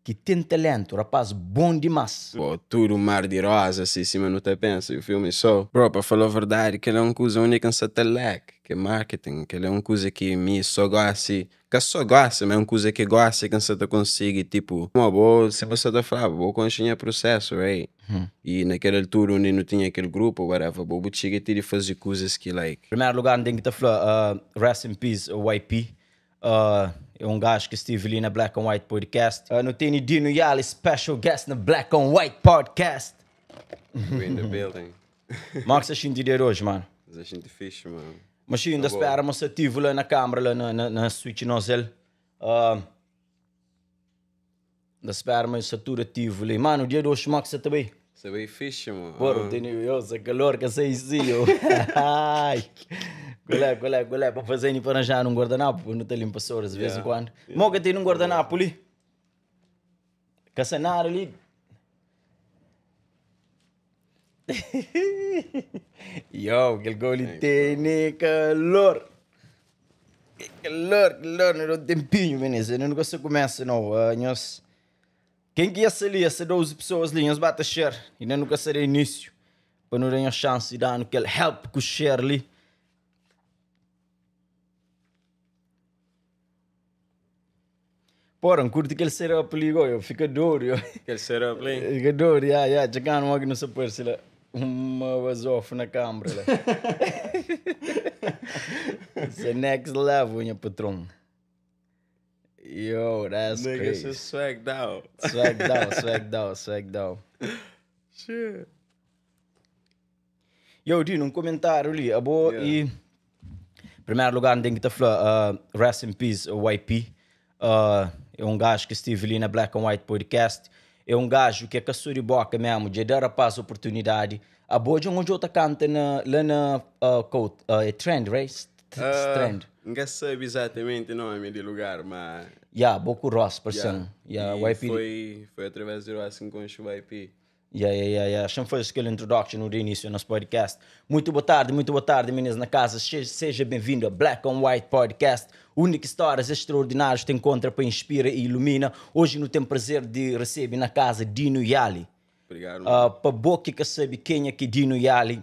ki ten talentu, rapaz bon dimas. Pô, tudu mar di rosa, si sima nu ta pensa, you feel me? So, bro, pa fala verdadi, kel é un kuza undi ki N sa ta lack, ki é marketing, kel é un kuza ki mi só gosi, ka só gosi, ma é un kuza ki gosi ki N sa ta konsigi, tipo, mo bo, sima sa ta flaba, bo konxe nha prusesu, right? I na kel altura undi nu tinha kel grupu, whatever, bo bu txiga ti di faze kuzas ki like. Primeru lugar N ten ki ta fla rest in peace YP, É um gajo que estive ali na Black on White Podcast. Nu tene Dino Yali, special guest na Black on White Podcast. We in the building. Mo ki sa xinti dia di oji, mano? Sa xinti fixe, mano. Mas xinti, ainda spera ma sa ativo la na câmara, la na, na, na switch nos el. Ainda spera ma sa tudo ativo li. Mano, dia di oji, mo ki sa ta bai? Sa bai fixe, mano. Porra, tene eu, sa calor que sai sim, eu. Ai. Qual é, qual é, qual é? Pa fazer ni pa arranjar um guardanapo, pa nu ta limpa soras de vez em quando. Mo que tem um guardanapo ali? Ka sa nada ali. Yo, kel gol li tene calor. Calor, calor, não dá um tempinho, menino. Eu não gosto de começa, não. Uh, nhos... Ken ki ia sta li, esta 12 pessoas li, nhos ba ta share, inda nu ka sta da início, pa nu da nhos chance di danu kel help ku share li. Porra, N curti kel setup li go, yo fika dodu, yo. Kel setup li? Fika dodu, ya, ya, txekanu mo ki nu sta parse la, uma bazofu na kambra la. It's the next level, nha patron. Yo, that's Nigga crazy. so swagged out. Swagged out, swagged out, swagged out. Shit. Yo, Dino, um comentário ali. Abo Yeah. e. Primeiro lugar, tem que te falar, rest in peace, YP. É um gajo que estive ali na Black and White Podcast. É um gajo que é caçu de boca mesmo, de dar rapaz oportunidade. A boa de onde outra canta na, lá na uh, é Trend, right? Trend. N ka sabe exatamente nome di lugar, ma. Ya, bo ku Ross, parsen. Yeah. Ya, E YP. foi, foi através di Ross ki N konxe YP. Ya, ya, ya, ya. Xa-m faze kel introduction no di início nos podcast. Muito boa tarde, muito boa tarde, meninas na casa. Seja bem-vindo a Black on White Podcast, única histórias extraordinárias te encontra para inspira e ilumina. Hoje no tem prazer de receber na casa Dino Yali. Obrigado, mano. Pa bo ki ka sabe kenha ki Dino Yali,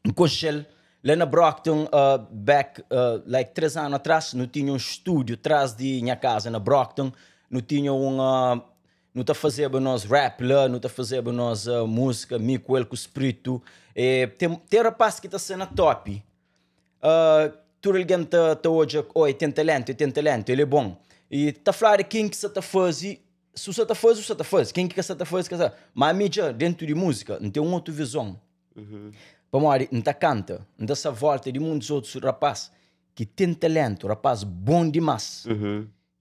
N konxe-l la na Brockton, back like 3 anu atras, nu tinha un studio tras di nha kaza na Brockton, nu tinha un, nu ta fazeba nos rap la, nu ta fazeba nos múzika, mi ku el ku Spritu. E ten ten rapaz ki ta sta na top, tudu algen ta ta odja, oh el ten talentu, el ten talentu, el é bon. I ta fladu ken ki sa ta faze, si bu sa ta faze, bu sa ta faze, ken ki ka sa ta faze, ka sa. Ma ami dja, dentu di múzika, N ten un otu vizon. Pamodi N ta kanta, N ta sta volta di muntus otus rapaz ki ten talentu, rapaz bon dimás,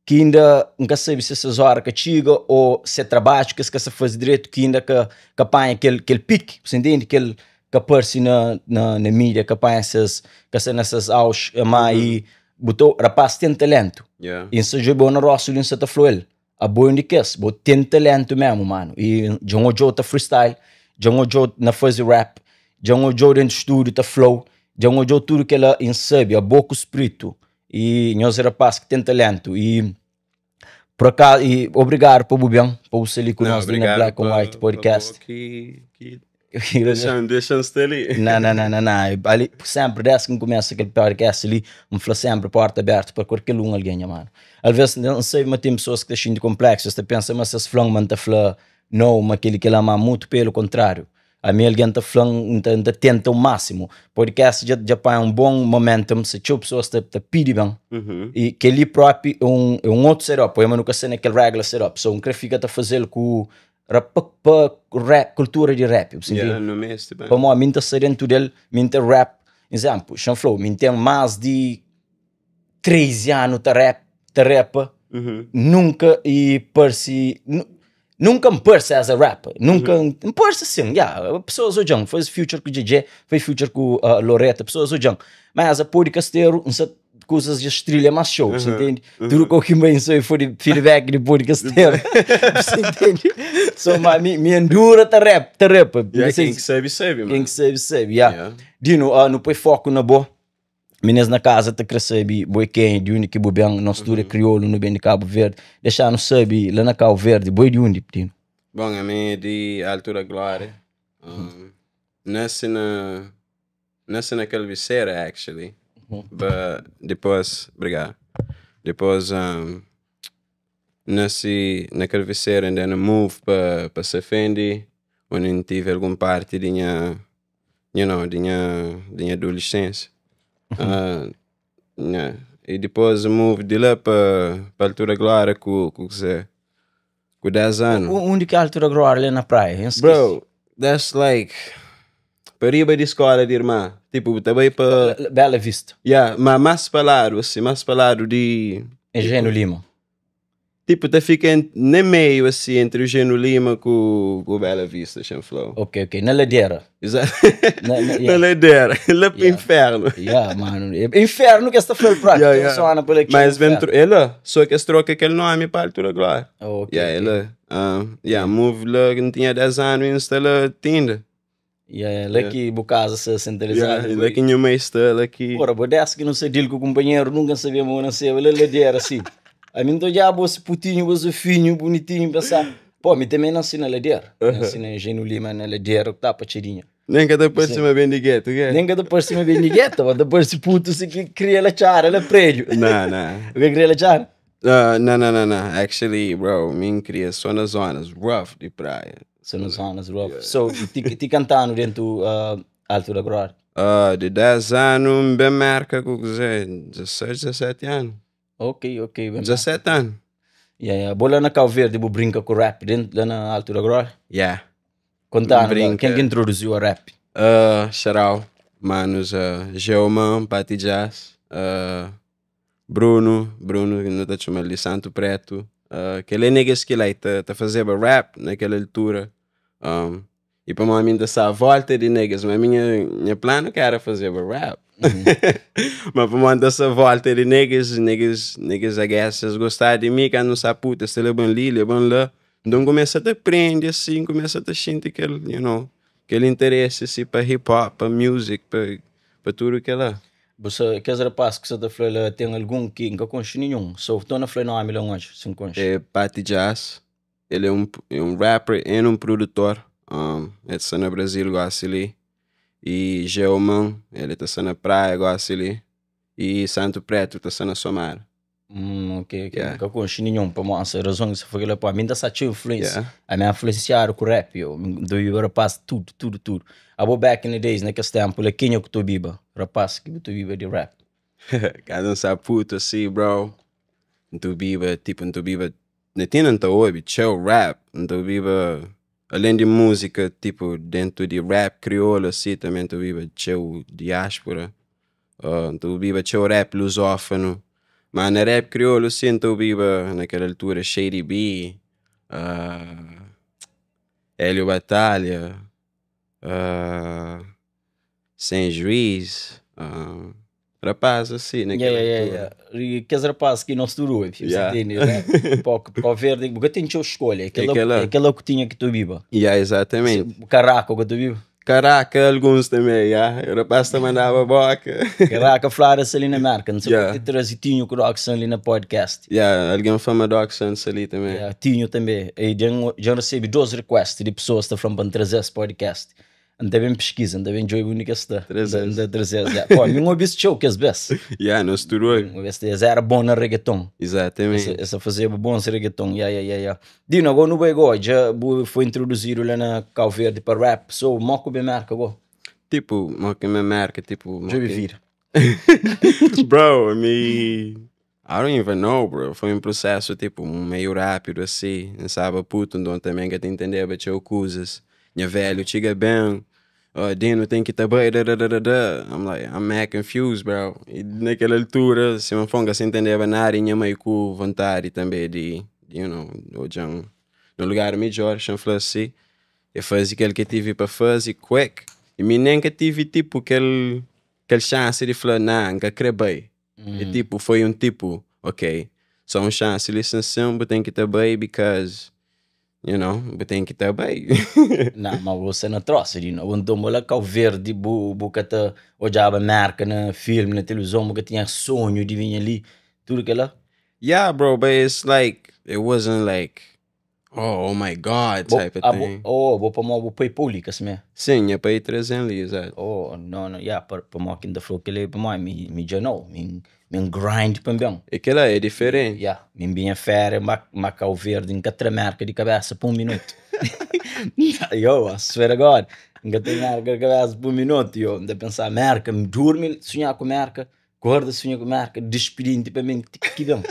ki inda N ka sabe si ses óra ka txiga ô se trabadju ki es ka sta faze dretu ki inda ka ka panha kel kel piki, bu sta intende? Kel ka parse na na na mídia, ka panha ses ka sta na ses auge, má i bu ta rapaz ten talentu i N sta djobe-u na rostu li N sta ta fla-u el. Abo é un di kes, bo ten talentu mesmu manu i dja N odjou ta freestyle, dja N odjou na fazi rap, dja N odjou dentu studio ta flow, dja N odjou tudu kela i N sabi abo ku spritu i nhos é rapaz ki ten talentu i por akazu i obrigadu pa bu ben pa bu sta li ku nos li na Black on White podcast. Dexa-m, dexa-m sta li. Não, não, não, não, não. Ali, sempre, desde que começa aquele podcast ali, me fala sempre porta aberta para qualquer um alguém, nha mano. Às vezes, não sei, mas tem pessoas que estão de complexo, você pensa, mas vocês falam, mas tá fala, não, mas aquele que lá mas muito pelo contrário. A mim alguém tá falando, tá, tá tenta o máximo. Podcast já, já põe um bom momentum, se tchau pessoas tá, tá pedi bem. E que ali próprio é um outro setup, eu nunca sei naquele regular setup. So, um que fica tá fazendo com Rap pa pa rap, kultura di rap, bu Yeah, intende? nu meste ben. Pamodi mi N ta sta dentu del, mi N ta rap. Izénplu, xa N fla-u, mi N ten más di 13 anu ta rap, ta repa, nunka i parse, nunka N parse as a rapper, nunka, N parse sin, ya, pesoas odja-m, faze feature ku Djedje, faze feature ku Loreta, pesoas odja-m, ma as a podcasteru, N sta kuzas dja strilha más txeu, bu intende? Tudu kau ki N bai N sai foi di feedback di podcasteru, bu intende? So ma mi, mi endura ta rap, ta repa. Yeah, ken ki sabe, sabe, Ken mano. ki sabe, sabe, yeah. Yeah. Dino, nu poi foku na bo. Minis na kaza ta kre sabe bo é kenha, di undi ki bu ben. Nos tudu é kriolu, nu ben di Kabu Verdi. Dexa-nu sabe la na Kabu Verdi, bo é di undi, Dino? Bon, ami é di Alto da Glória. Nase na nase na Calbicera actually. But dipôs, obrigado. Dipôs nase na Calbicera and then I move pa Safende, onde N tive algun parti di nha di nha adolescência. Yeah. E dipôs move di la pa Alto da Glória ku kuzê? Ku 10 anu. Undi ki é Alto da Glória li na Praia? N skese. Bro, that's like pa riba di skola di irmã. Tipo, bu ta bai pa. Bela Vista. Yeah, ma más pa ladu, assim, más pa ladu di. Engenho Lima. Tipo, ta fika na meio, assim, entre Eugênio Lima ku Bela Vista, xa flau. Ok. Na ladeira. Exato. Na ladeira, lá pro inferno. Yeah, mano. Inferno que esta foi pra. Yeah. Só ana por aqui. Mas vem ela, só que es troca aquele nome para Alto da Glória. Oh, ok. Yeah, ela. Yeah, move lá, que tinha 10 anos e instala Tinder. Yeah, lá que bu casa se centralizada. Yeah, lá que minha mãe está, lá que. Ora, bo dessa que não sei deal com o companheiro, nunca sabia mo não sei, lá ladeira assim. A mim tô já bo putinho, bo finho, bonitinho, pensar. Pô, me também nasci na ladeira. Nasci na Engenho Lima, na ladeira, que tá pa cheirinha. Nem que depois se me bem de gueto, que? Nem que depois se me bem de gueto, mas depois se puto se que cria la chara, la prédio. Não, não. O que cria la chara? Não, não, não, não. Actually, bro, mim cria só nas zonas rough de praia. Só nas zonas rough. Yeah. So, ti cantando dentro Alto da Glória? De 10 anos, bem marca com 16, 17 anos. Ok. Bem 17 anos. Yeah. Bola na Cabo Verde, bu brinca com rap dentro lá na Alto da Glória? Yeah. Contando, brinca. Quem que introduziu a rap? Xarau, manos, Geoman, Pati Jazz, Bruno, não tá chamando de Santo Preto, aquele niggas que lá tá fazendo rap naquela altura. E para mim tá a volta de niggas, mas minha plano que era fazer rap. Mas para mim essa volta de niggas, niggas I guess, eles gostaram de mim, que não sabe puta, se levam ali, levam lá. Então começa a te prender assim, começa a te sentir aquele, aquele interesse assim para hip hop, para music, para tudo que é lá. Você, aqueles rapazes que você tá falando, tem algum que nunca conhece nenhum? Só estou na falando nome lá hoje, se não conhece. É Pati Jazz, ele é um rapper e um produtor. Ele está no Brasil, gosta ali. E Geoman, ele está na praia, gosta ali. E Santo Preto está na Somar. Ok. Yeah. Nunca conheci nenhum, para mostrar a razão que você falou, pô, a mim dá essa influência. Yeah. A minha influenciar com o rap, eu do rapaz, tudo. A bo back in the days, naquele tempo, quem é que tu biba? Rapaz, que tu biba de rap? Cada um sabe puto assim, bro. Tu biba, tipo, tu biba, não tinha não ouve, chill rap, tu biba, além de música, tipo, dentro de rap crioulo assim, também tu biba chill diáspora. Tu biba chill rap lusófono. Mas na rap crioulo, sim, tu biba naquela altura Shady B, Hélio Batalha, Sem Juiz, rapaz assim, naquela altura. E aqueles rapazes que não se durou, você entende, né? Para ver, porque tem que escolha, aquela que tinha que tu biba. Yeah, exatamente. Caraca, que tu biba. Caraca, alguns também, yeah. O rapaz também mandava boca. Caraca, falaram-se ali na marca, não sei porque trazi Tinho com o Roxanne ali na podcast. Yeah, alguém fama do Roxanne ali também. Yeah, Tinho também. E já recebi 2 requests de pessoas que estão falando para trazer esse podcast. Anda bem pesquisa, anda bem jogo única está. Anda trazer. Pô, mim ouvi esse show que é best. Yeah, não estourou. Era bom na reggaeton. Exatamente. Essa fazia bons reggaeton. Yeah. Dino, agora não vai agora, já foi introduzido lá na Cabo Verde para rap. So, moco bem marca agora. Tipo, moco bem marca, tipo... Já vi. Bro, me... I don't even know, bro. Foi um processo, tipo, meio rápido assim. Não sabe, puto, então também que te entender, bateu coisas. Minha velho, chega bem. Dino tem que estar bem, da, da, da, da. I'm like, I'm mad confused, bro. E naquela altura, se uma fonga se entendeva nada, e minha mãe com vontade também de, hoje no lugar melhor, eu falei assim, eu fazia aquilo que tive para fazer, quick. E mim nunca tive, tipo, aquele chance de falar, não, nunca crebei. E tipo, foi um tipo, ok, só um chance, listen simple, tem que estar bem, because... You know, bu ten ki ta bai. Na, ma bu sta na trosa di nobu. Nton bo la Kau Verdi, bu, bu ka ta odjaba Merka na filmi, na televizon, bu ka tinha sonhu di binha li, tudu kela? Yeah, bro, but it's like, it wasn't like, oh, oh my God, Bo, type of ah, bo, thing. oh, bo pamodi bu pai pô li, ka simé? Sim, nha pai traze-m li, exato. Oh, no, no, yeah, pa, pamodi ki N ta fla-u kel-li, pamodi mi, mi dja nau, mi, Mi N grind pa N ben. E kel-la é diferenti. Ya, mi N binha féria ma ma Kau Verdi, N ka tra Merka di kabésa pa un minutu. Yo, I swear to God, N ka tra Merka di kabésa pa un minutu, yo. N ta pensa Merka, N durmi sunha ku Merka, korda sunha ku Merka, dispidinti pa mi ti ki ben.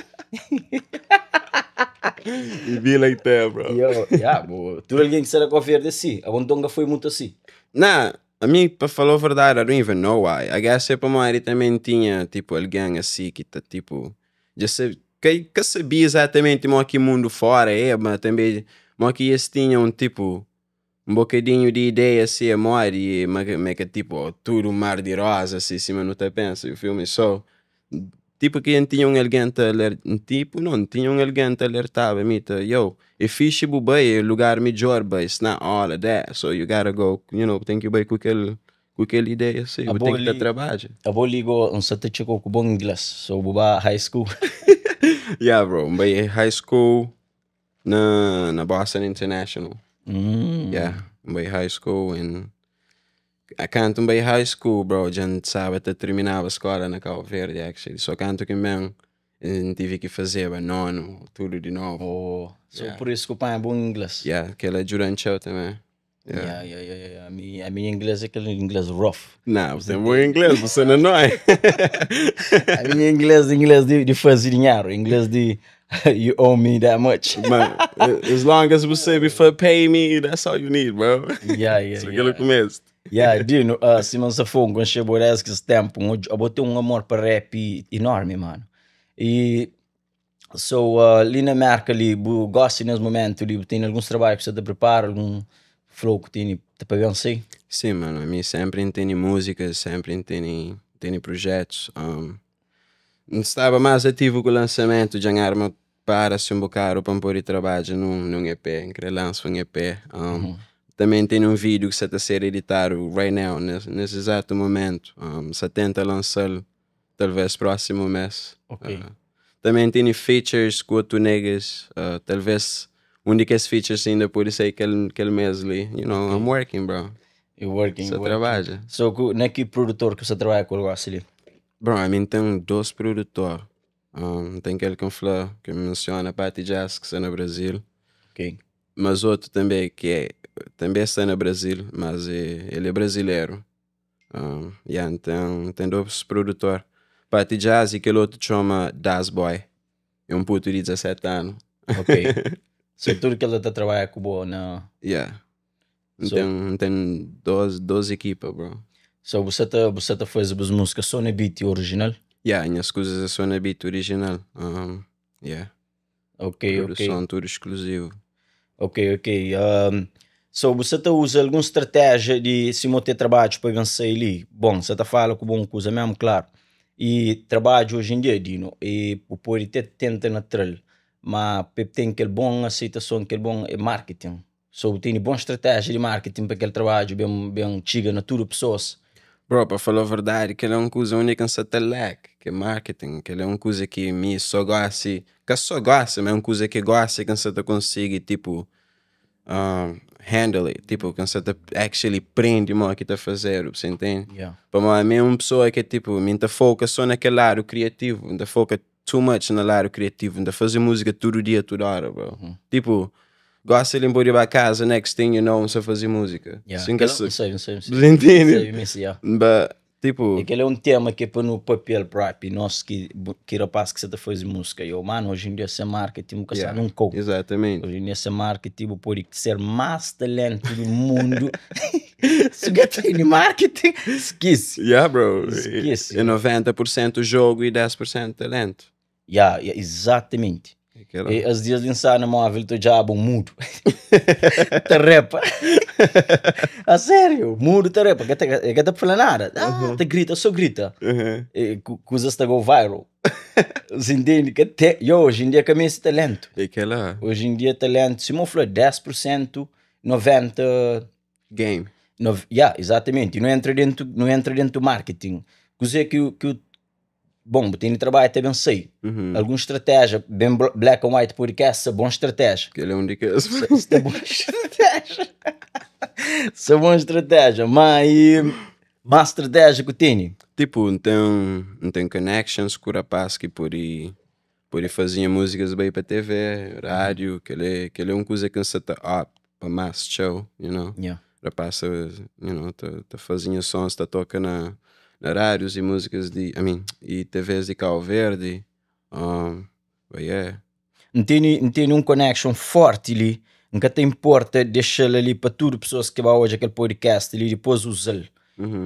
It be like that, bro. Yo, ya, bo, tudu algen ki sta na Kau Verdi é si, abo nton ka foi mutu asi? Nah, Ami, pa fala verdadi, I don't even know why. I guess é pamodi também N tinha, tipo, algen asi ki ta, tipo, dja sa, ka, ka sabia exatamente mo ki mundu fora é, ma també mo ki es tinha un, tipo, un bokadinhu di ideia asi é modi, ma, ma é ka tipo tudu mar di rosa asi sima nu ta pensa, you feel me? So, Tipo ki N tinha un algen ta aler, tipo não, N tinha un algen ta alertaba mi ta, yo, é fixe bu bai, é lugar midjor bai, it's not all of that, so you gotta go, you know, bu ten ki bai ku kel, ku kel ideia si, bu Abo ten ki ta li, trabadja. abo li go N sa ta txeka-u ku bon ingles, so bu ba high school? Yeah bro, N bai high school na, na Boston International, yeah, N bai high school and Kantu N bai high school bro dja N staba ta tirminaba skola na Kau Verdi actually so kantu ki N ben N tive ki fazeba nonu tudu di novu. Oh, so Yeah. pur isu ku panha bon ingles. Yeah, kel djuda-m txeu tanbe. Yeah. Yeah, yeah, yeah, yeah. Ami, ami ingles é kel ingles rough. Nah, bu ten bon ingles, bu sta na noi. Ami ingles, ingles di, di faze dinheru, ingles di you owe me that much. Man, as long as bu sabe fa pay me, that's all you need, bro. Yeah, yeah, So yeah. kel kumesa. Yeah, Dino, sima N sa fla, N konxe bo des kes tempu, N odja, abo ten un amor pa rap enormi, mano. E so, li na Merka li, bu gosta nes momentu li, bu tene alguns trabadju ki bu sa ta pripara, algun flow ku tene ta pa ben sai? Sim, mano, ami sempri N tene músikas, sempri N tene, tene projetus. N staba más ativu ku lansamentu, dja N arma para si un bokadu pa N pode trabadja nun EP, N kre lansa un EP. Tanbe N tene un vídiu ki sa ta ser editadu right now, nes izatu momentu, N sa tenta lansa-l talvez prósimu mês. Tanbe N tene features ku otu niggas, talvez un di kes features inda pode sai kel mês li, you know, I'm working bro. You working, Sa working. trabadja. So ku, na ki produtor ki bu sa trabadja ku el gosi li? Bro, ami N ten dos produtor. N ten kel ki N fla, ki N mensiona, Pati Jazz, ki sta na Brazil. Ok. Mas otu tanbe ki é, tanbe sta na Brazil, mas é, el é brazileru. Ya, N ten, N ten dos produtor. Pati Jazz i kel otu txoma Das Boy. É un putu di 17 anu. Ok. So tudu kel la ta trabadja ku bo na. Yeah. N So, ten, N ten dos, dos ekipa, bro. so bu sa ta, bu sa ta faze bus múzika so na beat original? Yeah, nhas kuzas é so na beat original. Yeah. Ok, ok. Produson tudu exclusivo. Ok, ok. So bu sa ta uza algun stratéjia di sima bu ten trabadju pa ben sai li? Bon, sa ta fala ku bo un kuza mesmu klaru. I trabadju oji en dia, Dino, i bu pode te tenta na tra-l, ma pa el ten kel bon aseitason, kel bon é marketing. So bu tene bon stratéjia di marketing pa kel trabadju ben ben txiga na tudu pesoas? Bro, pa fala verdadi, kel-la é un kuza undi ki N sa ta lack, ki é marketing. Kel-la é un kuza ki mi sô gosi, ka sô gosi, ma é un kuza ki gosi ki N sa ta konsigi tipo handle it, tipo ki N sa ta actually prende modi ki ta fazedu, bu sa intende? Yeah. Pamodi ami é un pesoa ki é tipo, mi N ta foka sô na kel ladu kriativu, N ta foka too much na ladu kriativu, N ta faze múzika tudu dia, tudu óra, bro. Tipo, gosi li N pode ba kaza, next thing you know, N sta faze múzika. Yeah. Sin ka Kel-la, sa. N sabe, N sabe, N Bu sabe. intende? N sabe mi si, yeah. Ba, tipo. E kel-la é un tema ki é pa nu papia-l propi, nos ki, ki rapaz ki sa ta faze múzika. Yo, mano, oji en dia sen marketing bu ka sabe Yeah, un kou. exatamente. Oji en dia sen marketing bu pode ser más talentu di mundu, si bu ka tene marketing, skese. Yeah, bro. Skese. É 90% jogo e 10% talento. Yeah, yeah, exatamente. É kel-la. E as dias di nsa na móvel ta odjaba un mudu ta repa. A sério, mudu ta repa, ka ta, e ka ta fala nada. Ah, ta grita, só grita. E kuzas ta go viral. Você entende? Que te, yo, hoje em dia ka meste talento. É aquela Hoje em dia talento, se mo falou 10%, 90%, game. No, yeah, exatamente. E não entra dentro do marketing. Coisa que o bom, tem de trabalho até bem sei. Alguma estratégia, bem Black and White Podcast, é boa estratégia. Aquele é um de que Isso é boa estratégia. Isso é boa estratégia. Mas má estratégia que eu tenho. Tipo, não tem connections com o rapaz que por ir fazia músicas bem para TV, rádio, que ele é uma coisa que não está up para mais show, you know. Rapaz, tá fazendo sons, tá tocando na rádios e músicas de, I mean, e TVs de Cabo Verde. But yeah. Não tem um connection forte ali. Nunca te importa deixar ali para tudo pessoas que vão hoje aquele podcast ali depois usar.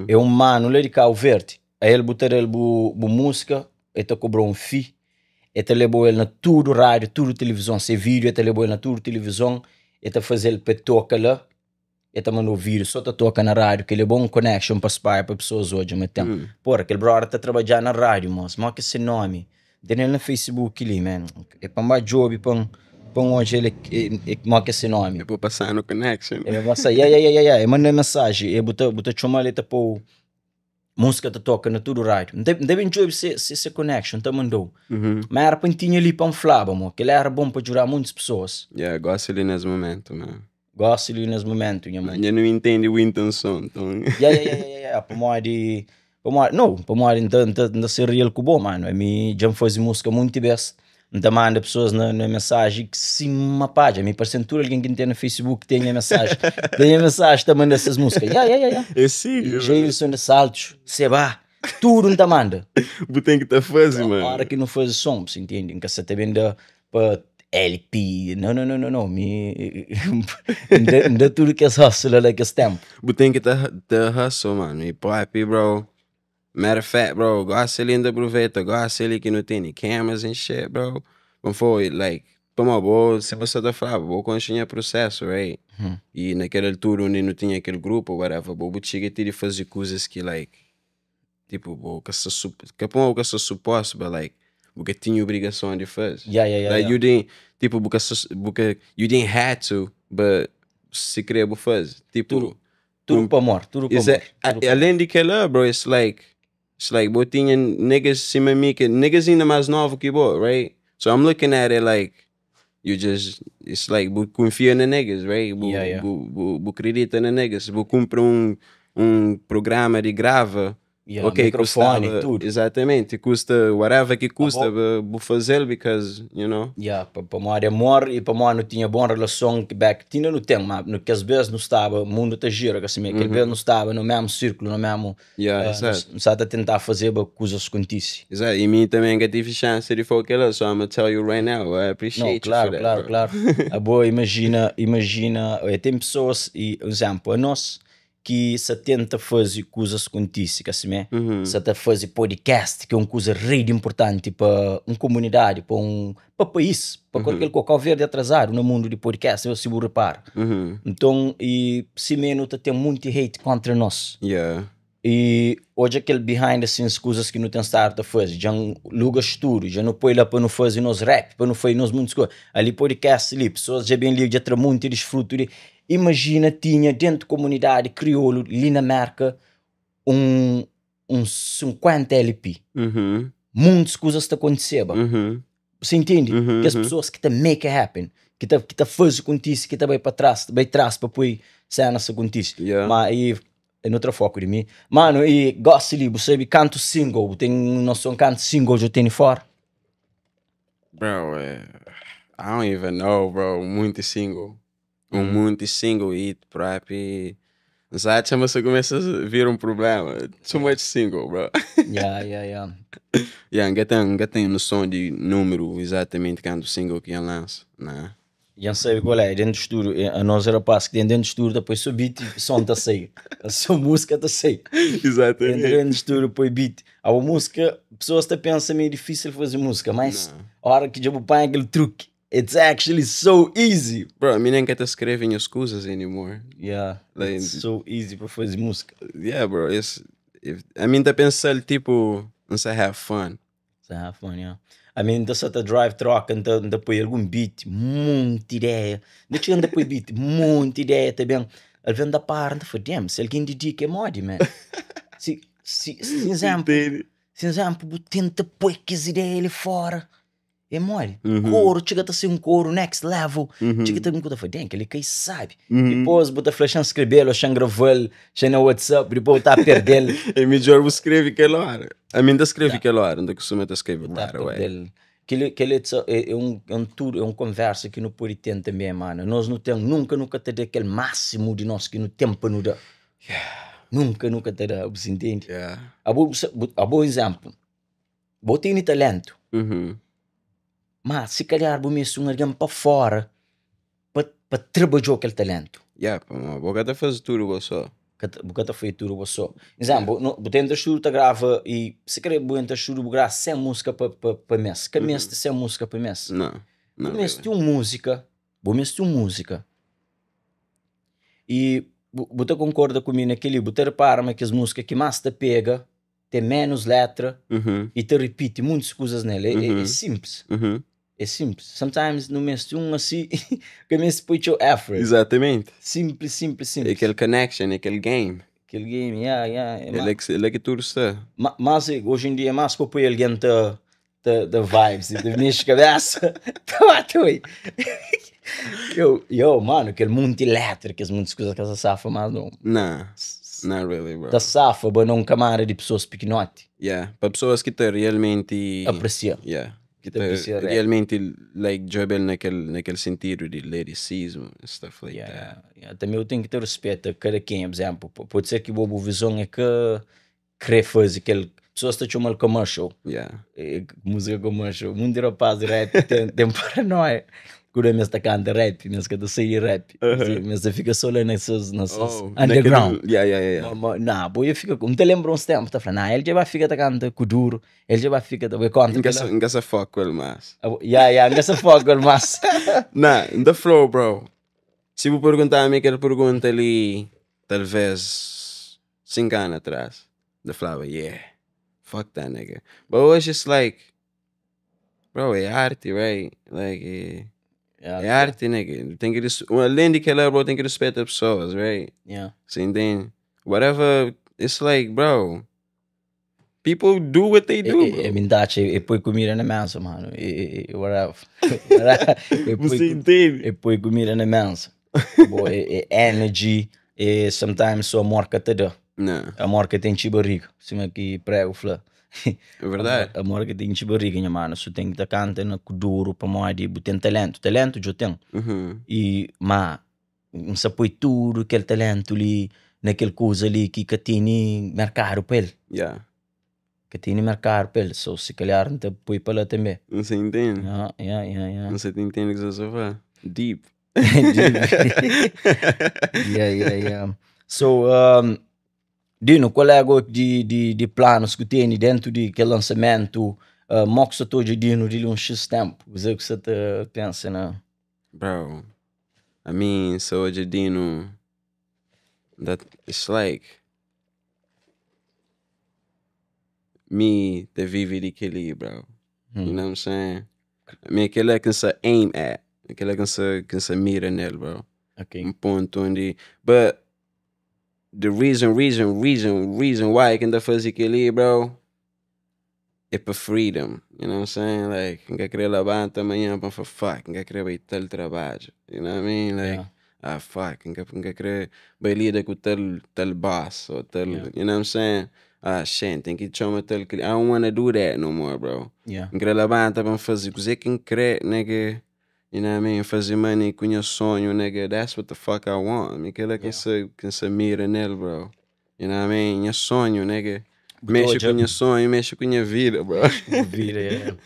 É um mano lá de Cabo Verde. Aí ele botar ele bu música, ele te cobrou um fee. Ele te levou ele na tudo rádio, tudo televisão. Se vídeo, ele te levou ele na tudo televisão. Ele te fazer ele para tocar lá. Ele te mandou vídeo, só te toca na rádio, que ele é bom connection para spy para pessoas hoje, mas tem. Porra, aquele brother tá trabalhando na rádio, moço. Mó que esse nome. Tem ele no Facebook ali, man. É para um job, para um hoje ele é mó que esse nome. Eu vou passar no connection. É passa, yeah. Eu mandei mensagem, eu bota chamar ele tipo música te toca na tudo rádio. Não deve enjoy esse connection, tá mandou. Mas era para tinha ali para um flava, mo, que ele era bom para jurar muitas pessoas. Yeah, gosto ali nesse momento, man. Gosto ali nesse momento, minha mãe. Eu não entendo a intenção, então. Yeah. Para não, para modo então ser real com bom, mano. A mim já me faz música muito vezes. Então manda pessoas na mensagem que se uma página. Me parece tudo alguém que tem no Facebook tem a mensagem. Tem a mensagem, tá manda essas músicas. Yeah. Eu sigo. Jailson de Saltos, Seba, tudo não tá manda. Tem que tá fazendo, mano. A hora que não faz som, você entende? Que você tá vendo para LP. Não, não, não, não, não. Me dá tudo que é hustle lá que esse tempo. Tem que tá tá hustle, mano. E pop, bro. Matter of fact, bro, gosto ali ainda aproveita, gosto ali que não tem cameras and shit, bro. Mas foi, like, toma boa, se você tá falando, vou continuar processo, right? E naquela altura onde não tinha aquele grupo, whatever, vou chegar a fazer coisas que, like, tipo, vou que se que põe que se suposto, but like, porque tinha obrigação de fazer. Like, you didn't, tipo, porque you didn't have to, but se queria, vou fazer. Tipo, Tudo para amor, tudo para amor. Além de que lá, bro, it's like, bro, tinha niggas cima de mim, que niggas ainda mais novo que bo, right? So I'm looking at it like, you just, it's like, bu confia na niggas, right? Bu, bu acredita na niggas. Bu compra um programa de grava, Yeah, ok, microfone, custava, tudo. Exatamente, custa whatever que custa, bu fazer because, you know. Yeah, para mim era amor e para mim não tinha boa relação que back tinha no tempo, mas no que às vezes não estava, o mundo tá gira, que assim, aquele vez não estava no mesmo círculo, no mesmo, não estava a tentar fazer coisas acontece. Exato. E mim também que tive chance de fazer aquilo, so I'm gonna tell you right now, I appreciate Não, you claro, for that, claro, bro. Claro. A boa, imagina, tem pessoas, e, por exemplo, a nós que se tenta fazer coisas acontece, que assim é, se tenta fazer podcast, que é uma coisa rei importante para uma comunidade, para país, para qualquer coisa, Verde atrasado no mundo de podcast, eu se vou reparo. Então, e se menos tem muito hate contra nós. E hoje aquele behind the scenes, coisas que não tem estado a fazer, já luga estúdio, já não põe lá para não fazer nos rap, para não fazer nos muitas coisas. Ali podcast ali, pessoas já bem ali, já tra muito desfruto de. Imagina, tinha dentro da comunidade crioulo, ali na América, um 50 LP. Muitas coisas estão acontecendo. Você entende? Que as pessoas que te make it happen, que te fazem acontecer, que te vai para trás, vai trás para pôr cenas acontecer. Mas aí é outro foco de mim. Mano, e gosto ali, você sabe canto single, tem noção canto single eu tenho fora? Bro, I don't even know, bro. Muito single. Um muito single e próprio. Sabe, chama-se começa a vir um problema. Too much single, bro. Yeah. Yeah, não tenho noção de número exatamente quanto single que ele lança. Não. E não sei qual é, dentro do estúdio, a nós rapaz que tem dentro do estúdio, depois só beat e som tá sair. A sua música tá sair. Exatamente. Entra dentro do estúdio, põe beat. A música, pessoas até pensam meio difícil fazer música, mas a hora que já põe aquele truque, it's actually so easy. Bro, a mim nem quer escrever as coisas anymore. Yeah, Like, it's so easy para fazer música. Yeah, bro. It's, if, a mim tá pensando, tipo, não sei, have fun. Sa have fun, yeah. Ami N ta sa ta drive troka, N ta, N ta poi algun beat, monti ideia. N ta txiga N ta poi beat, monti ideia ta ben. Alvês N ta para, N ta fla, damn, si algen didika é modi, man? Si, si, si nzénplu, si nzénplu bu tenta poi kes ideia li fora, É modi? Koru txiga ta ser un koru next level. Txiga ta un ku ta fla, damn, kel-li ka i sabi. Dipôs bu ta fla, xa-m skrebe-l ô xa-m grava-l, xa na WhatsApp, dipôs bu ta perde-l. É midjór bu skrebe kel óra. Ami N ta skrebe kel óra, N ta kustuma ta skrebe Bu ta right away. perde-l. Kel-li, kel-li é un, é un tudu, é un konversa ki nu pode ten tanbê, mano. Nos nu ten, nunka nu ka ta da kel másimu di nos ki nu ten pa nu da. Nunka nu ka ta da, bu sa intende? Abo, bu, abo izénplu. Bo tene talentu, ma si kalhar bu meste un algen pa fora pa pa trabadjau kel talentu. Ya, pamodi bo ka ta faze tudu bo so. Ka ta, bu ka ta faze tudu bo so. Izénplu, no, bu ta entra studiu ta grava i si kre bu entra studiu bu grava 100 múzika pa pa pa mês. Ka meste 100 múzika pa mês. Nau, Bu nau meste un múzika, bu meste un múzika i bu bu ta konkorda ku mi na kel-li, bu ta repara ma kes múzika ki más ta pega ten menus letra i ta ripiti muntis kuzas nel. É, é, é simples. É simples. Sometimes nu meste un asi, ka meste poi txeu effort. Exatamente. Simples, simples, É simples. kel connection, é kel game. Kel game, yeah, yeah. É É ma, la ki, é la ki tudu sta. ma, mas hoje em dia é mais pa poi algen ta, ta, ta vibes, ta mexe kabesa, ta bate oi. Yo, yo, mano, kel munti letra, kes muntis kuzas ka sa safa mas não. Nah, not really, bro. Ta safa, ba num camada de pessoas piquinote. Yeah, pa pessoas ki ta realmente Aprecia. Yeah, ki Ta ta aprecia rap. realmente like djobe-l nakel nakel sentidu di lyricismo and stuff like Yeah, that. yeah, yeah. Também eu tenho que ter respeito a cada quem, por exemplo, pode ser que bo bu visão é que kre faze kel pessoas ta txoma-l commercial. Yeah. É, música commercial. Munti rapaz di rap ten, ten paranoia. Kuda mes ta kanta rap, mes ka ta sai di rap. Mes ta fika só la na ses, na ses Oh, underground. naquele- Yeah, yeah, yeah, yeah. Ma, ma, na, bo ia fika, N ta lembra uns tempu, ta fla, na, el dja ba fika ta kanta kuduro, el dja ba fika ta, bo é kontra N ka kela. sa, N ka sa fuck ku el mas. Abo, ya, ya, N ka sa fuck ku el mas. Nah, N ta fla-u, bro. Si bu perguntaba-mi kel pergunta li, talvez 5 anu atrás, N ta flaba, yeah, fuck that nigga. But hoje it's like, bro, é arti, right? Like, é, Yeah, é arti, nigga. Tem ki, além di kela, bro, tem ki respeita pessoas, right? yeah. Você entende? Whatever, it's like, bro, people do what they do, É, é, bro. é mindache, é põe comida na mesa, mano. É, é, é, whatever. É põe, Você entende? é põe comida na mesa. Bo, é, é energy, é sometimes só amor que te dá. Não, Amor que tem te barriga. Cima que prego fla. é verdade. Amor que tem te barriga, nha mano. Su tem que te canta na kuduro pa modi, bu tem talento. Talento eu tenho. Uhum. E, ma, um se põe tudo aquele talento ali, naquele coisa ali que que tem mercado para ele. Yeah. Que tem mercado para ele. So, se calhar, não te põe para lá também. Você entende? Yeah, yeah, yeah, yeah. Você entende o que você fala? Deep. Yeah, yeah, yeah. So, Dino, qual é agora de, de, de planos que tem dentro de aquele lançamento? Mo que você tá de Dino de um X tempo? Você que você tá pensa na... Bro, I mean, so Dino, that it's like me te vive de aquele, bro. You know what I'm saying? I mean, aquele é que se aim at, aquele é que se que se mira nele, bro. Ok. Um ponto onde, but the reason, reason, reason, reason why que ainda faz aquele, bro, é para freedom. You know what I'm saying? Like, nunca querer levantar amanhã para falar, fuck, nunca querer ir tal trabalho. You know what I mean? Like, Yeah. ah, fuck, nunca, nunca querer vai lida com tal, tal boss ou tal, Yeah. you know what I'm saying? Ah, shit, tem que chamar tal I don't wanna do that no more, bro. Yeah. Não querer levantar para fazer coisa que não querer, nigga. You know what I mean? Fazer money com o sonho, nigga. That's what the fuck I want. I mean, aquilo é que se, que se mira nele, bro. You know what I mean? Meu sonho, nigga. Mexe com o sonho, mexe com a minha vida, bro. Vida, yeah.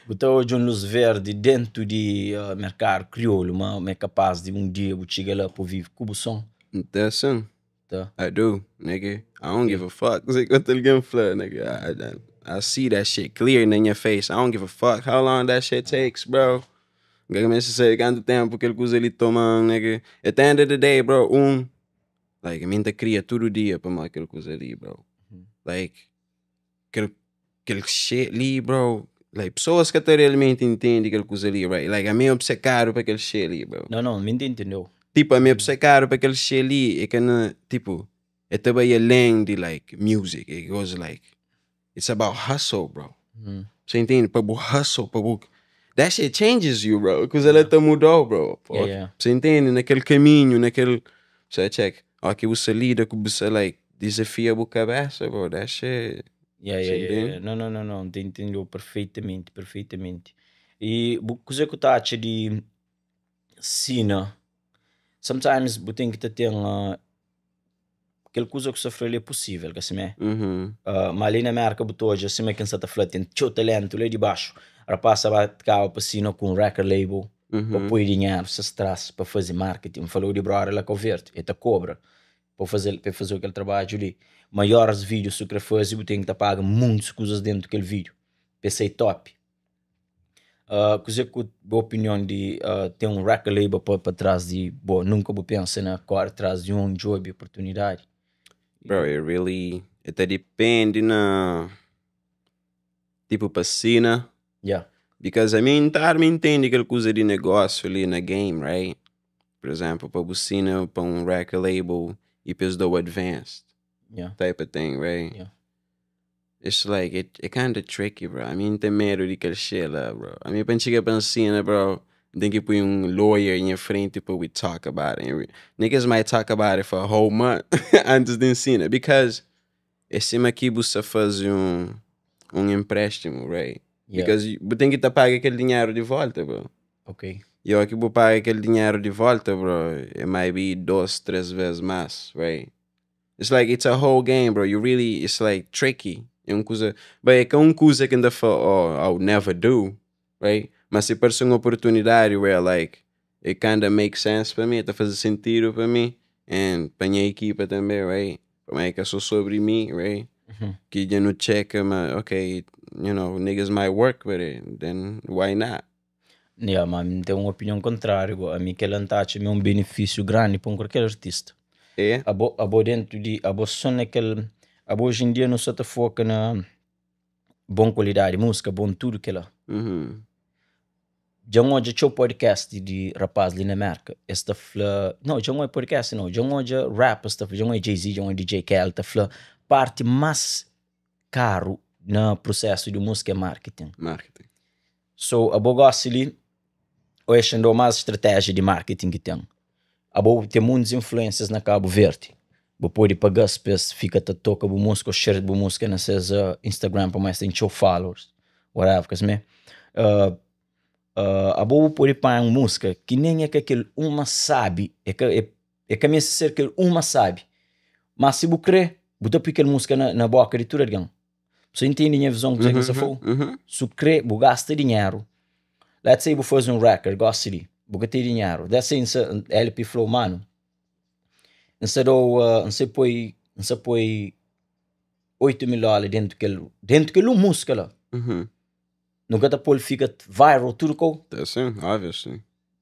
Botou hoje um luz verde dentro de mercado crioulo, mas é capaz de um dia eu chegar lá para viver com o som. Então, assim, Tá. I do, nigga. I don't give a fuck. Sei quanto alguém fala, nigga. I see that shit clear in your face. I don't give a fuck how long that shit takes, bro. Nigga, me sei quanto tempo que ele usa ele toma, nigga. At the end of the day, bro, like, a mim te cria todo dia para aquele coisa ali, bro. Like, aquele, Kel shit li, bro, like, pessoas ka ta realmente intende kel kuza li, right? Like, ami é obcecado pa kel shit li, bro. Não, não, mi entendeu. Tipo, ami é obcecado pa kel shit li, é que na, tipo, é ta bai além de, like, music. It goes like, it's about hustle, bro. Você entende? Pa bu hustle, pa bu... That shit changes you, bro. Kuza lá ta mudou, bro. Yeah, yeah. Você entende? Naquele caminho, naquele... Você check. Ó, que você lida, que você, like, desafia a cabeça, bro. That shit... Yeah, Você yeah, yeah, entende? yeah. Não, não, não, não, te entendeu perfeitamente, perfeitamente. E bu kuze ku ta atxa di sina? Sometimes bu ten ki ta ten kel kuza ku sta fla li é possível, ka simé? Uhum. Ma li na Merka bu ta odja sima kin sa ta fla, ten txeu talentu la di baxu. Rapaz sa ba kaba pa sina ku un record label, pa poi dinheru ses tras pa faze marketing. N falou di brother la Cabo Verde, e ta kobra pa faze, pa faze kel trabadju li. Maiores vídeos su kre faze, bu ten ki ta paga muntis kuzas dentu kel vídeo pa e sai top. Kuze ku bu opinion di ten un record label pa pa trás di bo? Nunka bu pensa na kore tras di un djobe oportunidadi? Bro, it really, it ta depende na, tipo pa sina. Yeah. Because I mean, ta arma entende kel kuza di negócio li na game, right? Por exemplo, pa bu sina pa un record label e pa es dou advanced type of thing, right? Yeah. It's like, it kinda tricky, bro. I mean, tem medo di kel shit lá, bro. I mean, pa N txiga pa N sina, bro, N ten ki pui un lawyer nha frente pa we talk about it. And we, niggas might talk about it for a whole month antes de N sina. Because é sima ki bu sa faze un empréstimo, right? Yeah. Because bu ten ki ta paga kel dinheiro de volta, bro. Ok. E ó que bu paga aquele dinheiro de volta, bro, it might be 2, 3 vezes mais, right? It's like, it's a whole game, bro. You really, it's like tricky. É um coisa, but é que é um coisa que ainda fala, oh, I'll never do, right? Mas se parece uma oportunidade where, like, it kinda makes sense para mim, tá fazendo sentido para mim, and para minha equipa também, right? Como é que é só sobre mim, right? Uhum. Que já não checa, mas, ok, you know, niggas might work with it, then why not? Yeah, mas tem uma opinião contrária. A mim que ela tá é um benefício grande para qualquer artista. É? A bo dentro de, a bo só naquele, a bo hoje em dia não só te foca na bom qualidade de música, bom tudo que lá. Uhum. Já um hoje tinha podcast de rapaz ali na América. Esta fla, não, já não é podcast não, já hoje rap, esta já não é Jay-Z, já não é DJ Khaled, tá fla parte mais caro no processo de música é marketing. Marketing. So, a bo gosta ali, hoje andou mais estratégia de marketing que tem. A bo tem muitas influências na Cabo Verde. Bo pode pagar se fica te toca bo música, ou share bo música na seus Instagram para mais tem show followers, whatever, que me. A bo pode pagar uma música que nem é que aquele uma sabe, é que é que ser que uma sabe. Mas se bo crê, bo tá aquela música na boca de tudo alguém. Você entende a minha visão que você falou? Uhum. Se crê, bo gasta dinheiro. Let's say bo faz um record, gosta de, bo ter dinheiro. Let's say LP Flow, mano. Nse dou, nse põe 8 mil dólares dentro daquele música lá. Uhum. Nunca tá pôr fica viral tudo com. Tá sim, obviously.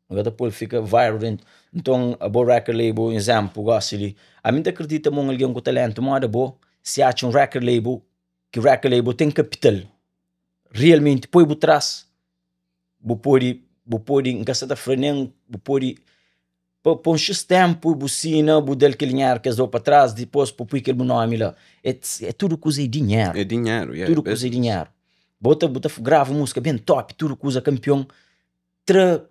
Nunca tá pôr fica viral dentro. Então, a boa record label, um exemplo, gosta de. A mim acredita mo alguém com talento, moda boa, se acha um record label, que record label tem capital. Realmente, põe por trás. Bu pode, nunca se tá nem, bu pode pa um X tempo, bu sina, bu dá aquele dinheiro que eles dão para trás, depois pôr aquele nome lá. É tudo coisa de dinheiro. É dinheiro, yeah. Tudo coisa de dinheiro. Bota, grava música bem top, tudo coisa campeão. Tra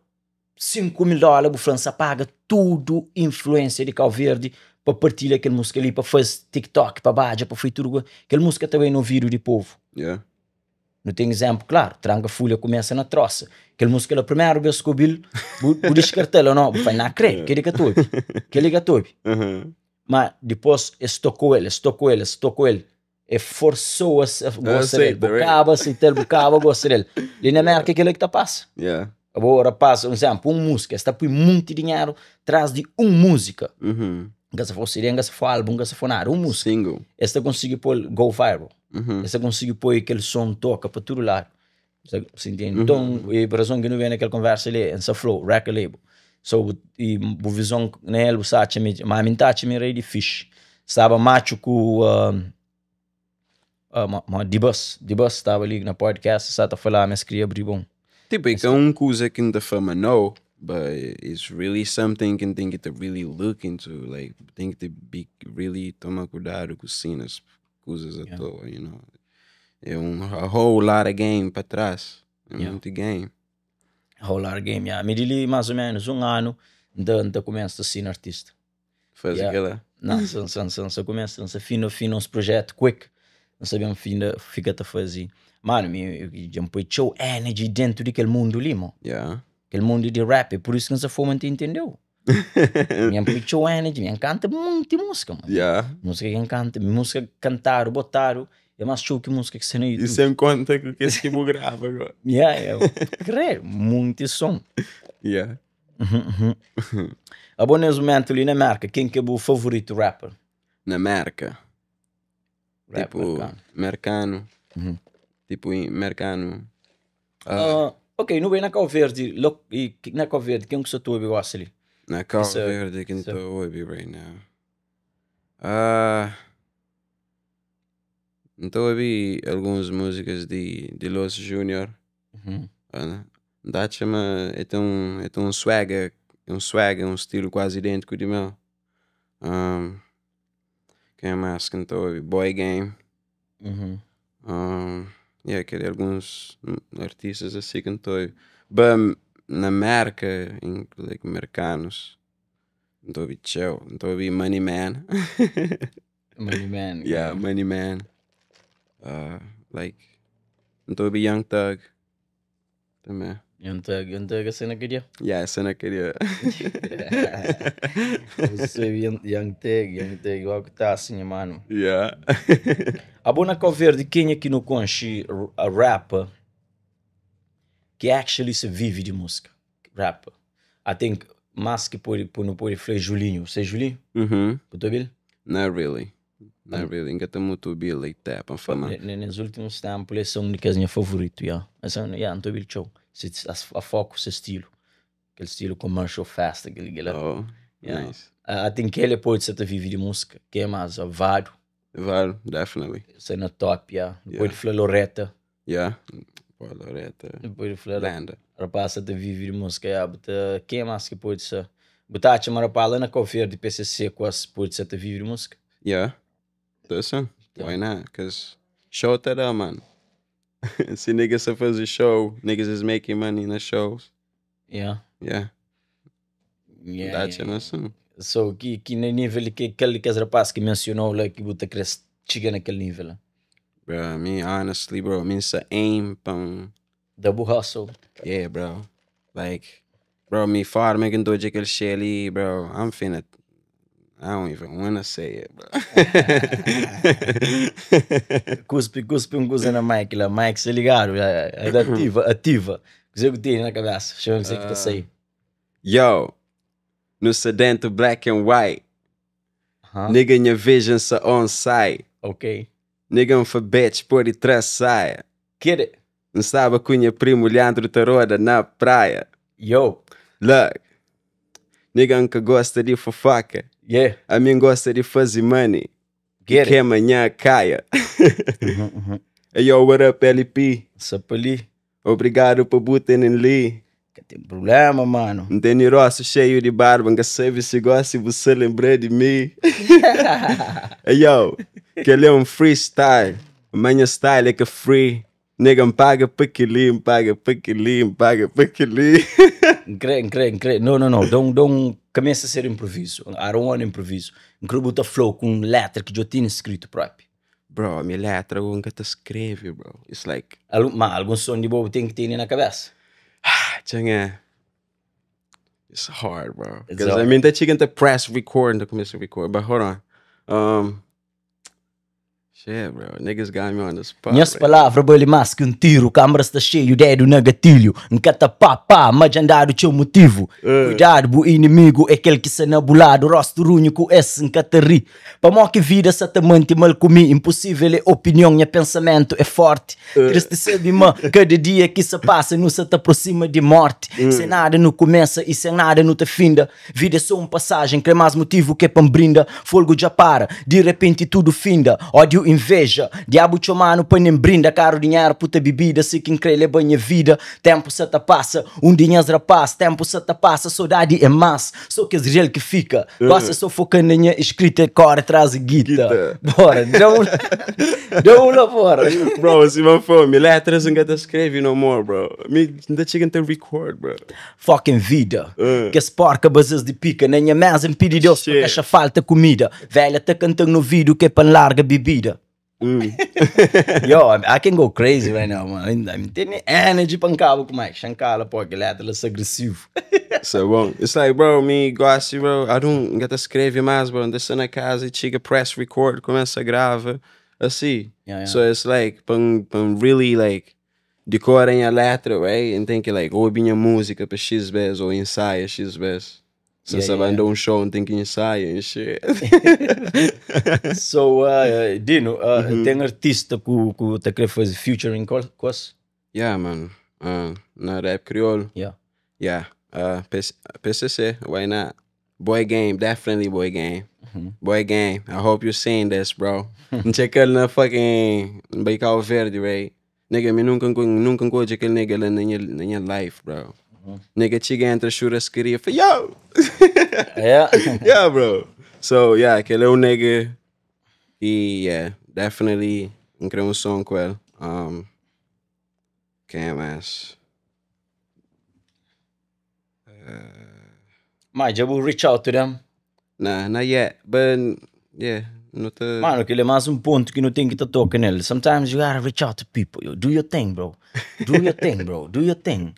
5 mil dólares, bu França paga tudo influência de Cabo Verde para partilhar aquela música ali, para fazer TikTok, para baja, para fazer tudo. Aquela música também no vídeo de povo. Não tem exemplo, claro, Tranca Fulha começa na troça. Aquela música lá, primeira vez que eu ouvi, bu descartar ou não, bu fala, não, crê, que ele que tobe, que ele que tobe. Mas depois, eles tocou ele, eles tocou ele, eles tocou ele. E forçou a gostar dele. Aceita, right? Bocaba aceitar, bocaba gostar dele. E na América, aquilo é que tá passa. Agora, rapaz, um exemplo, uma música, está põe muito dinheiro atrás de uma música. Nunca se for CD, nunca se for álbum, nunca se for nada, uma música. Single. Esta consegue pôr go viral. Esta consegue pôr aquele som toca para todo lado. Você entende? Então, e por razão que não vem naquela conversa ali, essa flow, record label. So, e a visão nele, você acha, mas a mim tá me rei de fixe. Estava macho com. Ah, ma, ma Dibas, Dibas staba li na podcast, sa ta falá ma es kria abriba un. Tipo, é ka un kuza ki N ta fla ma no, but it's really something ki N ten ki ta really look into, like, ten ki ta be really toma kudadu ku sinas, kuzas a toa, you know. É un a whole lot of game pa trás, é munti game. A whole lot of game, yeah. Mi di li más o ménus un anu N ta, N ta kumesa ta sina artista. Faze Yeah. kela. Não, só, só, só, só começa, só fina, fina uns projetos quick. Não sabemos finda, fica a fazer. Mano, me, já me põe show energy dentro daquele mundo ali, mano. Yeah. Aquele mundo de rap, é por isso que não se fuma, te entendeu? Me põe show energy, me encanta muito música, mano. Yeah. Música que encanta, música cantar, botar, é mais show que música que se no E YouTube. sem conta com que esse que eu gravo agora. Yeah, yeah. Crer, muito som. Yeah. A bom nesse momento ali na América, quem que é o favorito rapper? Na América. Rapper, Tipo, cara. americano. Uhum. Tipo, americano. Ah, Ah, ok, não bem na Cabo Verde, lo, e, na Cabo Verde, quem que você tu gosta ali? Na Cabo Isso é- Verde, quem isso é- estou a ouvir right now? Ah, estou a ouvir algumas músicas de Los Junior. Uhum. Ah, Dá chama, é tão um swagger, um estilo quase idêntico de meu. Um, quem é mais que estou a ouvir? Boy Game. Uhum. Um, yeah, aquele, alguns artistas assim que estou a ouvir. But na América, em, like, americanos, estou a ouvir Chill, estou a ouvir Money Man. Money Man. Yeah, Money Man. Like, estou a ouvir Young Thug também. Young Thug, Young Thug, a cena queria. Yeah, essa não queria. Você Young, Young Thug, Young Thug, igual que tá assim, mano. Yeah. A boa Cabo Verde, quem aqui no conche a rapper que actually se vive de música? Rapper. I think mais que pode, pode, não pode falar Julinho. Você é Julinho? Uhum. Puto Bill? Not really. Not really. Nunca tá muito be like that, pa falar. Nos últimos tempos, esse é um dos meus favoritos, yeah. Esse é um, yeah, não tô bem show. Se, a, a foco, esse estilo. Aquele estilo commercial fast, aquele, aquele. Oh, Yeah. nice. I think que ele pode ser vive de música. Que é mais, a Vado, Vado, definitely. cena top, yeah. Depois Yeah. de falar Loreta, Yeah. Pô, Loreta. depois de falar Lenda. rapaz, até vive de música, yeah. But, quem é mais que pode ser? Botar a rapaz lá na Cabo Verde, PCC, quase pode ser até vive de música. Yeah. Listen, why not? Cause show that up, man. Se niggas a fazer show, niggas is making money na shows. Yeah. Yeah. Yeah, That's yeah. yeah. So, que, que no nível que aquele que rapaz que mencionou lá que bota cresce, chega naquele nível. lá. Bro, me honestly, bro, me sa aim pão. Double hustle. Yeah, bro. Like, bro, me forma que tô de aquele shit ali, bro. I'm finna. I don't even wanna say it, bro. Cuspe, cuspe um coisa na mic lá. Mike, se ligaram. É, é, ativa, ativa. O que tem na cabeça? Chama você que tá saindo. Yo, no sedento black and white. Huh? Nigga, minha vision sa on site. Ok. Nigga, um for bitch, por trás saia. Get it. Não estava com minha primo Leandro Taroda na praia. Yo. Look, nigga nunca gosta de fofoca. Yeah. A mim gosta de fazer money. Get Que it. amanhã caia. Hey, yo, what up, LP? Sapali. Obrigado por botar em li. Que tem problema, mano. Não tem rosto cheio de barba, nunca sabe se gosta se você lembra de mim. Hey, yo, que ele é um freestyle. Minha style é que free. Nigga, me paga para que li, me paga para que li, me paga para que li. Incre, incre, incre. Não, não, não. Don't, don't começa a ser improviso. I don't want improviso. Incre botar flow com letra que eu tinha escrito próprio. Bro, a minha letra eu nunca te escreve, bro. It's like, Algum, mas algum som de bobo tem que ter na cabeça. tchanha. It's hard, bro. It's Because I hard. mean, that chicken to press record and to começa record. But hold on. Shit, bro. Niggas got me on the spot. Minhas right palavras vale mais que um tiro. Câmara está cheio, dedo na gatilho. Encata pá pá, mas andado teu motivo. Cuidado, o inimigo é aquele que se nabulado. Rosto runho com esse encata ri. Pa mó que vida satamante mal comi. Impossível é opinião, minha pensamento é forte. Triste sabe, mã, cada dia que se passa, não se te aproxima de morte. Sem nada não começa e sem nada não te finda. Vida é só uma passagem, crê mais motivo que é pam brinda. Fogo já para, de repente tudo finda. Ódio, Inveja Diabu txoma-nu pa nen brinda Karu dinheru puta bibida Si ki N kre leba nha vida Ténpu sa ta pasa Un di nhas rapás Ténpu sa ta pasa Sodadi é más So kes real ki fika Gosi é so foka na nha eskrita Kóre tras di guita Bora Da un Da un la fora Bro, si ma fo, mi letras N ka ta skrebe no more, bro. Mi N ta txiga N ta record, bro. Fucking vida Kes porka bazas di pika Na nha mesa N pidi Deus pa ka xa falta kumida Velha ta kanta-m na ovidu Ke pa N larga bibida Yo, I can go crazy right now, man. N tene energy pa N kaba ku mic. Xa N kala, pô, kel letra la sa agresivu. Sa bon. It's like, bro, mi gosi, bro, I don't, N ka ta skrebe mas, bro. N ta sta na kaza i txiga press record, kumesa grava, asi. Yeah, yeah. So it's like, pa N, pa N really like, Dikora nha letra, right? N ten ki like obi nha múzika pa X bes ou insaia X bes. Se N Yeah, sa ba yeah. da un show, N ten ki insaia and shit. So, Dino, ten artista ku ku ta kre faze featuring ku ku es? Yeah, man. Na rap kriolu? Yeah. Yeah. PCC, why not? Boy Game, definitely Boy Game. Boy Game, I hope you seeing this, bro. N txeka-l na fucking, N bai Cabo Verde, right? Nigga, mi nunka N nunka N odja kel nigga la na nha na nha life, bro. Nigga txiga entra churrascaria, fla, yo! Yeah. Yeah, bro. So, yeah, kel é un nigga ki, yeah, definitely N kre un son ku el. Um, ken más? Ma dja bu reach out to them? Nah, not yet, but yeah, nu ta. Mano, kel é más un pontu ki nu ten ki ta toka nel. Sometimes you gotta reach out to people, yo. Do your thing, bro. Do your thing, bro. Do your thing.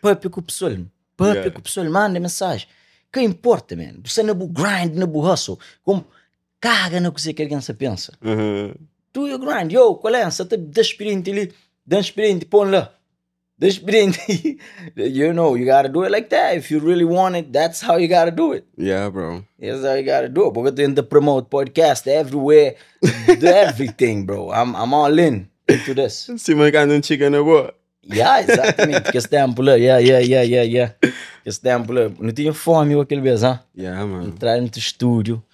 Papia ku pesoal, papia Yeah. ku pesoal, manda mensaji. Ka inporta, man. Bu sta na bu grind, na bu hustle. Kom kaga na kuzê ki algen sta pensa. Do your grind. Yo, kual é? N sta ta da spirienti li, da-m spirienti, pô-m la. This you know, you gotta do it like that. If you really want it, that's how you gotta do it. Yeah, bro. That's how you gotta do it. Porque eu tento promote podcast everywhere, do everything, bro. I'm, I'm all in into this. Se mancar não chica na boa. Yeah, exatamente. Que esse tempo lá, yeah, yeah, yeah, yeah, yeah. Que esse tempo lá. Não tinha fome aquele vez, ah? Yeah, man. Entrar no estúdio.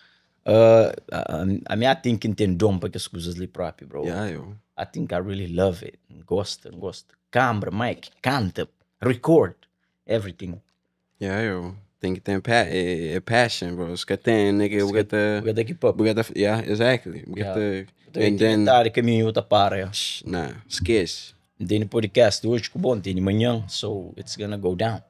Uh, a, a minha tem que entender dom para que as coisas ali próprio, bro. Yeah, yo. I think I really love it. Gosto, gosto. Câmara, mic, canta, record, everything. Yeah, yo. Tem que ter pa é, é passion, bro. Se que tem, nigga, we got the We got to keep up. we got the yeah, exactly. We got Yeah. the and then Metade caminho outra para. yeah. nah, esquece. Tem podcast hoje que bom, tem manhã, so it's gonna go down.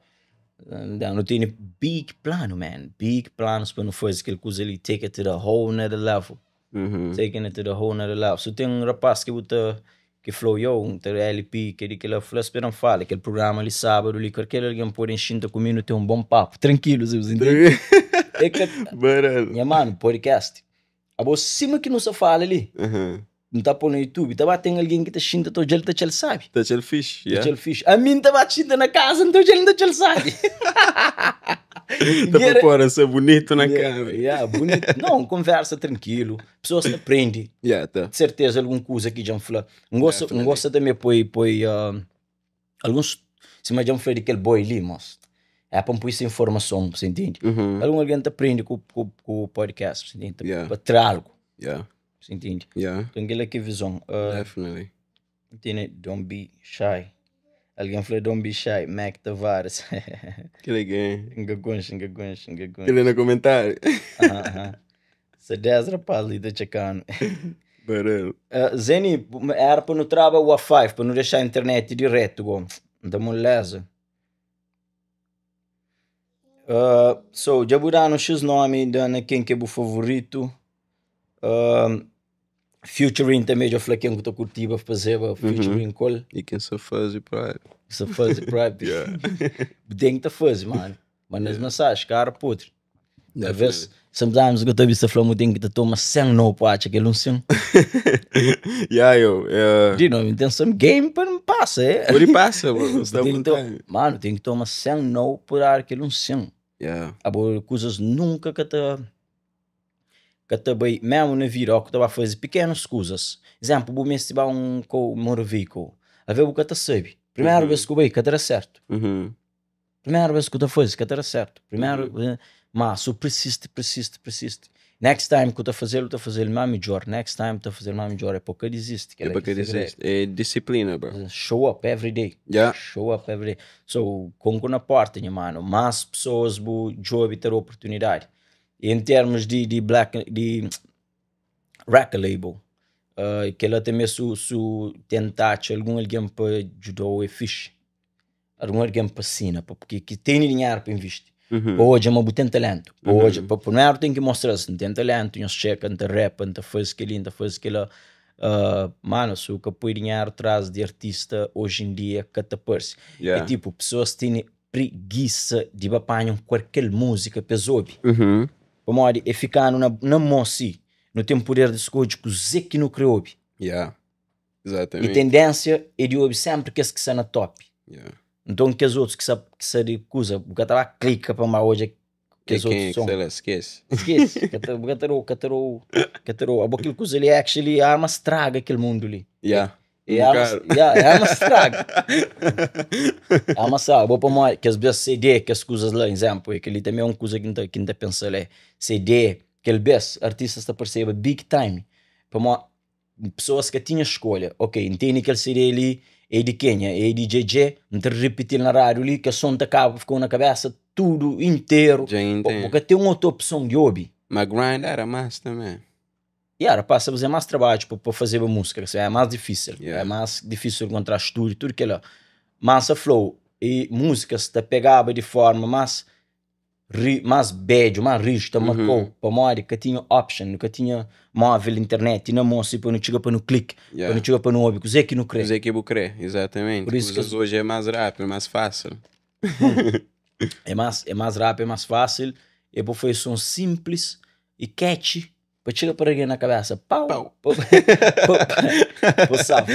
Não, não tem big plano, man. Big planos para não fazer aquele coisa ali, take it to the whole nother level. Uhum. Taking it to the whole nother level. So tem um rapaz que bota que falou, yo, um ter LP, que ele que ele falou, espera não fala, aquele programa ali sábado ali, qualquer alguém pode encher comigo, tem um bom papo, tranquilo, você entende? É que, Baralho. minha mano, podcast. Abo cima que não se fala ali, Uhum. não tá pondo no YouTube, tá tem alguém que tá xinta, todo ele tá ele sabe. Tá chill fish, yeah. Tá fixe. A mim tá xinta na casa, então ele não tá sabe. Tá pra pôr ser bonito na Yeah, câmera. yeah, bonito. Não, conversa tranquilo. Pessoas se aprende. Yeah, tá. De certeza alguma coisa que já fala. Não gosta, não Definitely. gosta também põe põe alguns se mas já falei daquele boy ali, moço. É para pôr essa informação, você entende? Uhum. Algum alguém te aprende com com com o podcast, você entende? Yeah. Para trazer algo, Yeah. você entende? Yeah. Então aquela que visão. Definitely. Entende? Don't be shy. Alguém falou don't be shy, Mac Tavares. Que legal. Engagunch, engagunch, engagunch. Que no comentário. Aham, aham. Se 10 rapaz ali da chacano. Baralho. Zeni, era para não trabalhar o Wi-Fi, para não deixar a internet direto, go. Da moleza. So, já vou dar um X nome, dando quem que é o favorito. Featuring também, já falei quem que eu curti para fazer, featuring com E quem só faz o pride. Se faz próprio. Yeah. Tem que te fazer, mano. Mas nas mensagens, cara, podre. Às Definitely. vezes, sometimes eu estou a falar, tem que te tomar 100 no pode, aquele um 100. Yeah, yo. Yeah. Dino, tem some game para não passa, é? Por aí passa, bro. Está Tem que to- vontade. Mano, tem que tomar 100 no por ar aquele um 100. Yeah. Abo, coisas nunca que te que te bem, mesmo na vida, ou que te vai fazer pequenas coisas. Exemplo, vou me se um com motor veículo. A ver o que te sabe. Primeira vez que eu bem, que te era certo. Uhum. Primeira vez que eu te faço, que te era certo. Primeiro, Ma su persisti, persisti, persisti. Next time ku ta fazel, bu ta fazel ma midjor. Next time ta fazel ma midjor. É pa ka disisti. É pa ka disisti. É disiplina, bro. Show up every day. Yeah. Show up every day. So, konku na porta, nha mano. Mas pessoas bu djobe ter oportunidade. E em termos de, de black, de record label, uh, kel-la também su, su tenta atxa algun algen pa djuda-u é fixe. Algun algen pa sina, pa, ki, ki tene dinheru pa invisti. Uhum. Pa odja ma bu ten talentu. Pa Uhum. odja, pa primeru ten ki mostra-s, N ten talentu, nhos txeka, N ta repa, N ta faze kel-li, N ta faze kel-la. Uh, mano, si bu ka poi dinheru tras di artista, oji en dia ka ta parse. Yeah. É tipo, pessoas tene preguiça di ba panha un kualker múzika pa es obi. Uhum. Pamodi é fikanu na, na mô si, nu ten puder di skodje kuzê ki nu kre obi. Yeah. E Exatamente. tendência é di obi sempre kes ki sta na top. Yeah. Então kes outros ki sa, ki sa di kuza, bu ka ta ba klika pa ma odja kes É quem outros é que som. sei lá, esquece. Esquece. Ka ta, bu ka ta dou, ka ta dou, ka ta dou. Abo kel kuza li actually arma straga kel mundu li. Yeah. E Um arma, bocado. yeah, é arma straga. Arma straga. Bo pamodi kes bes CD, kes kuzas la, exemplo, é kel-li também é um kuza ki N ta, ki N ta pensa la, é CD, kel bes artistas ta pareceba big time. Pamodi pessoas ka tinha escolha. Ok, N tene kel CD li, é di kenha? É di JJ, N ta repeti-l na rádio li, kel som ta kaba, ficou na cabeça tudo inteiro. Já Bo, entendo. bo ka ten outra opção de obi. Mas grind era mais também. E era, passa a fazer mais trabalho para pa fazer a música, assim, é mais difícil. Yeah. É mais difícil encontrar estúdio, tudo que lá. Massa flow e músicas te pegava de forma mais ri, mais bédio, mais rijo, te Uhum. marcou. Pa modi que tinha option, nunca tinha móvel, internet, e na mão, assim, para não chegar para no clique, para Yeah. não chegar para no ouvir, coisa que não crê. Coisa que eu crê, exatamente. Por isso que Coisas hoje é mais rápido, mais fácil. É mais rápido, é mais fácil, e depois foi som simples e catchy, para chegar para alguém na cabeça, pau, Pau. pau, pau, pau, sabe?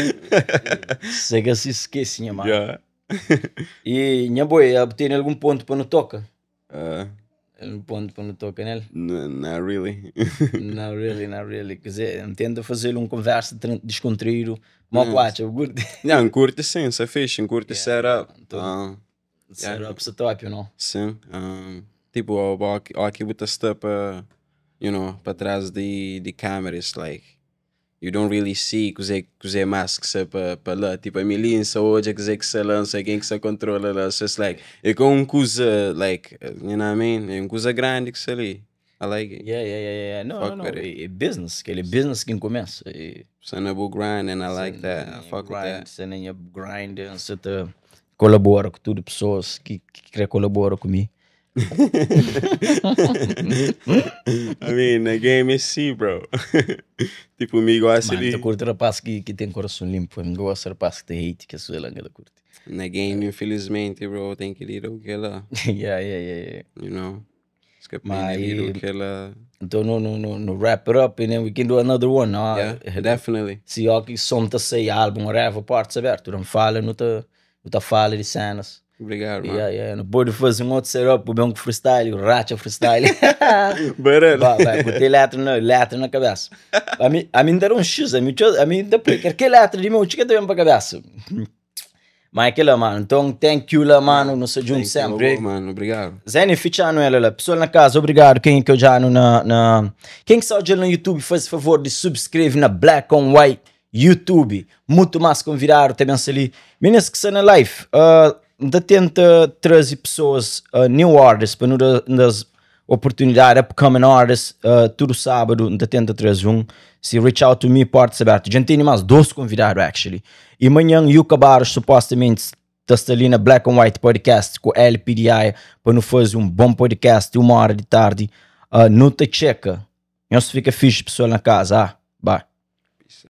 Chega se esquece, minha mano. Yeah. E, minha boi, tem algum ponto para não toca? Uh, Um ponto para não toca nele? not really. Not really, not really. Quer dizer, tenta fazer uma conversa descontraído, mó Não. quatro, eu curto. Não, curte sim, se fixe, curte Yeah, setup. então- Um, Setup, setup, you know? sim. Um, tipo, o, o, o aqui bota step, uh, you know, para trás de, de câmeras, like, you don't really see coisa coisa mais que se para pa lá. Tipo, a milícia hoje, que que se lança, quem que se controla lá. So it's like, é com um coisa, like, you know what I mean? É um coisa grande que se ali. I like it. Yeah. Não, Fuck não, não. with it. É, é business, aquele é business que começa. É, It's a boa grind and I like that. I fuck with grind, that. Você nem é grind, você te colabora com tudo, pessoas que, que querem colaborar comigo. I mean, the game is C, bro. tipo, me gosta Mano, ali. tu curte rapaz que, que tem coração limpo, eu não gosto de rapaz que tem hate, que a sua langa da curte. Na game, infelizmente, bro, tem que lidar com aquela, yeah. you know. Acho que Mas- lidar com aquela. Então, no, no, no, no wrap it up and then we can do another one. No? Yeah, definitely. Se eu que som tá sei álbum, whatever, portas abertas, não fala, não tá, não tá fala de cenas. Obrigado, mano. Yeah. Não pode fazer um outro setup, o bem com freestyle, o racha freestyle. Barulho. Vai, vai, botei letra na cabeça. A mim deram um X, a mim, a mim depois, quer que letra de meu, chica também pra cabeça. Mas aquilo, mano, então thank you lá, mano, nos juntos sempre. Mano, obrigado. Zé, fichando ela lá. Pessoal na casa, obrigado. Quem que eu já no na, na... Quem que está olhando no YouTube, faz favor de subscreve na Black on White YouTube. Muito mais convidado também se ali. Meninas que estão na live, uh, tenta trazer pessoas, new artists, para nos dar oportunidade, upcoming artists, todo sábado, ainda tenta trazer um. Se reach out to me, portas abertas. Já tem mais dois convidados, actually. E amanhã, Yuka Barros, supostamente, está ali na Black and White Podcast com LPDI para nos fazer um bom podcast, 1 hora de tarde. Uh, não te checa. Não se fica fixe, pessoal na casa. Ah, bye.